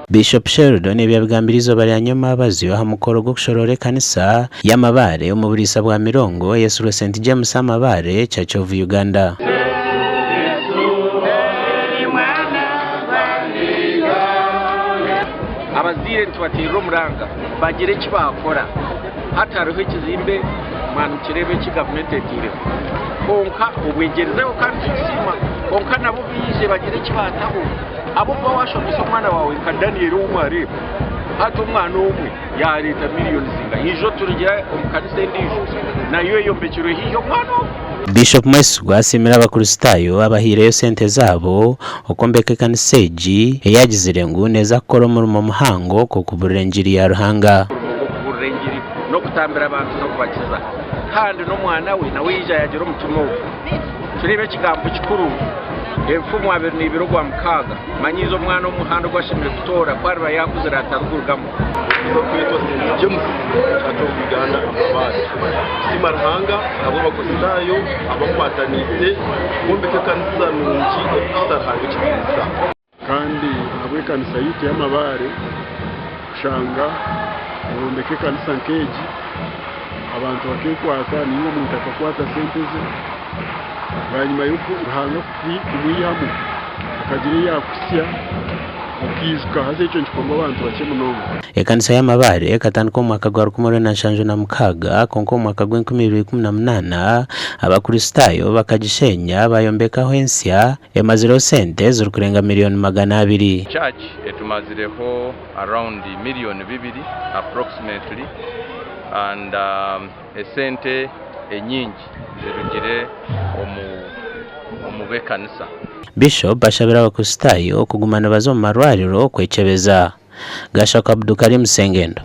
Bishop Sheldon ebi abigambire eizooba rya Nyomabazyo aha mukoro gw'okushoroora ekanisa y'amabaare omu buriisa bwa Mirongo eyetsirwe Saint James Amabaare Church of Uganda. Abazaire nitubateerera omuranga bagire eki baakora. Hati hariho ekizimbe mwanikireeba eki gavumenti etaireho kwonka obwegyerizeho kandi tukisiima kwonka nabo baije bagire eki baataho ahabw'okuba waashomesa omwana waawe nka Daniel ou mwareeba hati omwana omwe yaareeta miriyoni zingahi ijo turugire omu kanisa endiijo nayo eyombekirwe haihi omwana omwe. Bishop Mwesigwa asiimire abakristaayo abahaireyo sente zaabo okwombeka ekanisa egi ei agizire ngu neeza kukora omurimo muhango ogw'okuburira engiri ya Ruhanga. Omurimo gw'okuburira engiri n'okutambira abantu n'okubakiza. Kandi n'omwana we nawe yaija yaagira omutima ogwo. Tureebe ekigambo kikuru, Enfumu 22 Ogwamukaaga, Manyiiza omwana omuhanda ogu ashemereire kutoora, ku ariba yaakuzire atarigurugamu. Okuza kwetwa St James Church of Uganda Amabaare. Tusiima Ruhanga ahabw'Abakristaayo abakwataniise kwombeka ekanisa nungi erikuhaisa Ruhanga ekitiinisa. Kandi ahabw'ekanisa yaitu y'amabaare kushanga bombeka ekanisa nk'egi, abantu bakekwata nainga omuntu akakwata sente ze, bwanyima y'oku Ruhanga kumwihamu akagira ei yaakuhitsya okaijuka haza ekyo nikikorwa abantu bakye munonga. Ekanisa y'amabaare ekatandika omu mwaka gwa 1976 kwonka omu mwaka gw'enkumi ibiri ikumi na munaana Abakristaayo bakagisheenya bayombekaho ensya Emazireho sente zirikurenga miriyoni 200. Church etumazireho around miriyoni bibiri approximately and esente enyingi zirugire omu b'ekanisa. Bishop ashabire abakristaayo kuguma nibaza omu marwariro kwekyebeza. Gashaka Abdukarim Sengendo.